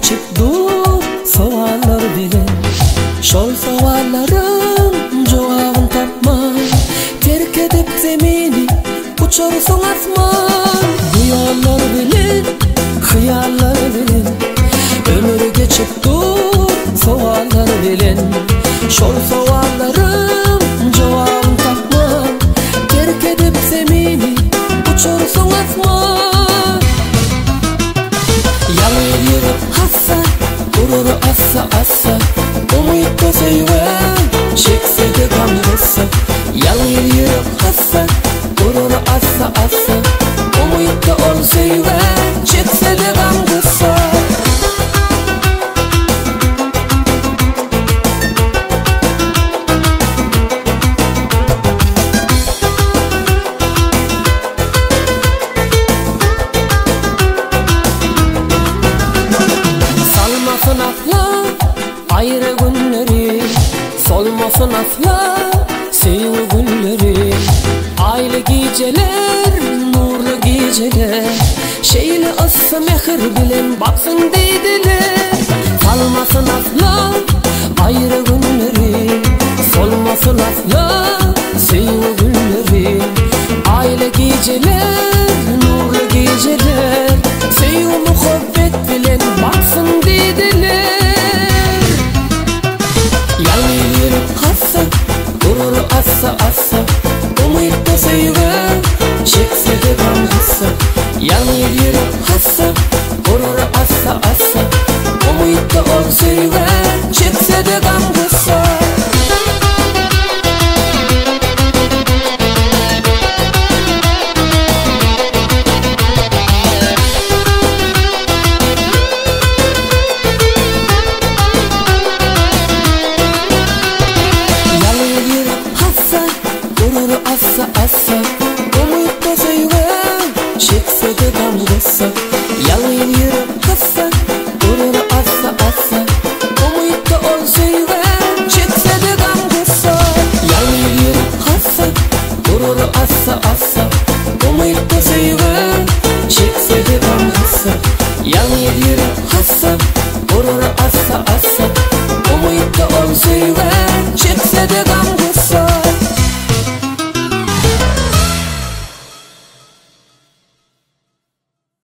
geçip dur sowallar bilen Şol sowallaryň jogabyn tapman Terk edip zemini uçarsyň asman Bu ýollar bilen, hyýallar bilen Ömür geçip dur sowallar bilen Şol sowallaryň jogabyn tapman Terk edip zemini uçarsyň asman Ýalňyz ýürek hassa, urur assa-assa Umytda söýgä, çekse-de gam-gussa Ýalňyz ýürek hassa, urur assa-assa Umytda ol söýgä, çekse-de gam-gussa. Salmasyn asla aýry günleri, Solmasyn asla söýgi gülleri. Aýly gijeler, nurly gijeler, Şeýle yssy mähir bilen baksyn diýdiler. Salmasyn asla aýry günleri, Solmasyn asla söýgi gülleri. Aýly gijeler, nurly gijeler, Söýgi muhabbet bilen baksyn diýdiler. Ýalňyz ýürek hassa, urur assa-assa, Umytda söýgä, çekse-de gam-gussa. Ýalňyz ýürek hassa, urur assa-assa, Umytda ol söýgä, çekse-de gam-gussa. Ýalňyz ýürek hassa, urur assa-assa, Umytda söýgä, çekse-de gam-gussa. Ýalňyz ýürek hassa, urur assa-assa, Umytda ol söýgä, çekse-de gam-gussa. Ýalňyz ýürek hassa, urur assa-assa, Umytda söýgä, çekse-de gam-gussa. Ýalňyz ýürek hassa, urur assa-assa, Umytda ol söýgä, çekse-de gam-gussa.